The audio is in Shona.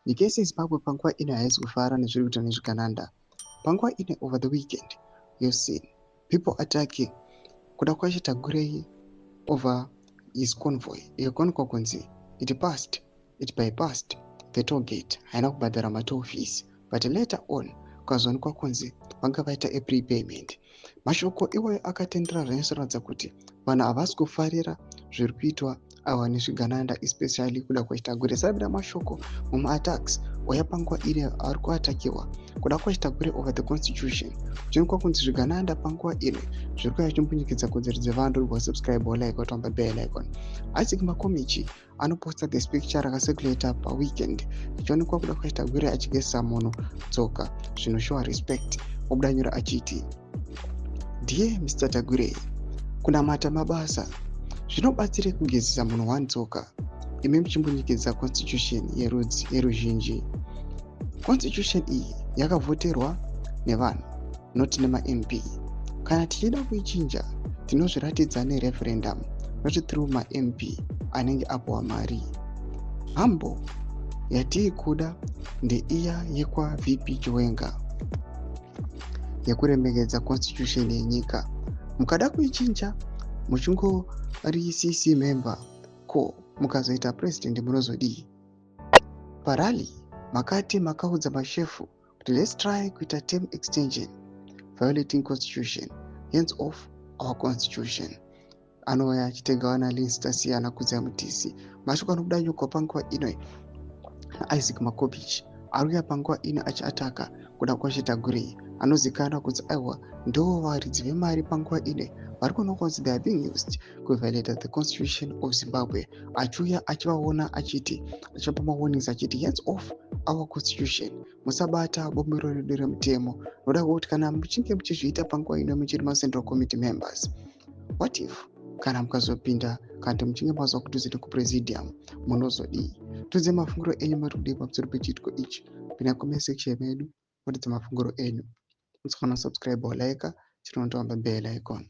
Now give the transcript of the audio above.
Nyika yese yeZimbabwe panguva ino haisi kufara nezviri kuitwa nezvigananda. Panguva ino, over the weekend, you've seen people attacking Kudakwashe Tagwirei over his convoy ikaonekwa kunzi it bypassed the toll gate, haina kubhadhara matoll fees, but later on kukazoonekwa kunzi vanga vaita a prepayment. Mashoko iwayo akatendera zvanyatsoratidza kuti vanhu havasi kufarira zviri kuitwa ava nezvigananda, especially Kudakwashe Tagwirei. Sabida mashoko mumaattacks oya panguva ino ari kuatakiwa Kudakwashe Tagwirei over the constitution, zvinoonekwa kunzi zvigananda panguva ino zviri kuya zvichimbunyikidza kodzero dzevanhu. Rwa subscribe, like, watamba bell icon. Isaac Makomichi anoposta this picture rakacirculata paweekend, ichionekwa Kudakwashe Tagwirei achigezesa munhu tsoka zvinoshowa respect. Obuda nyora achiti, "Dear Mr Tagwirei, kunamata mabasa zvinobatsire kugezesa munhu one tsoka imi muchimbunyikidza constitution yerudzi yeruzhinji? Constitution iyi yakavhoterwa nevanhu, not nemaMP. Kana tichida kuichinja, tinozviratidza nereferendum, not through maMP anenge apiwa mari. Humble yatiri kuda ndeiya yekwaVP Chiwenga yekuremekedza constitution yenyika. Mukada kuichinja muchingori CC member, ko mukazoita president munozodii? Parally makati makaudza mashefu kuti let's try kuita term extension, violating constitution. Hands off our constitution." Anouya achitenga vana Linstasiyana Kudzai Mutisi. Mashoko anobuda nyogwa panguva ino naIsaac Makobich ari kuuya panguva ino achiataka Kudakwashe Tagwirei, anozikanwa kunzi aiwa, ndo varidzi vemari panguva ino vari kuonekwa kunzi they are being used kuviolata the constitution of Zimbabwe. Achiuya achivaona achiti, achivapa mawarnings achiti, "Hands off our constitution, musabata bumbiro redu remutemo." Noda kuti kana muchinge muchizviita panguva ino muchiri macentral committee members, what if kana mukazopinda, kana muchinge mazwa kudhuze nekupresidium, munozodii? Tudze mafungiro enyu, muri kudii pamusoro pechiitiko ichi? Pinda comment section medu, muratidze mafungiro enyu. Musakana subscribe, like, chinotoamba bell icon.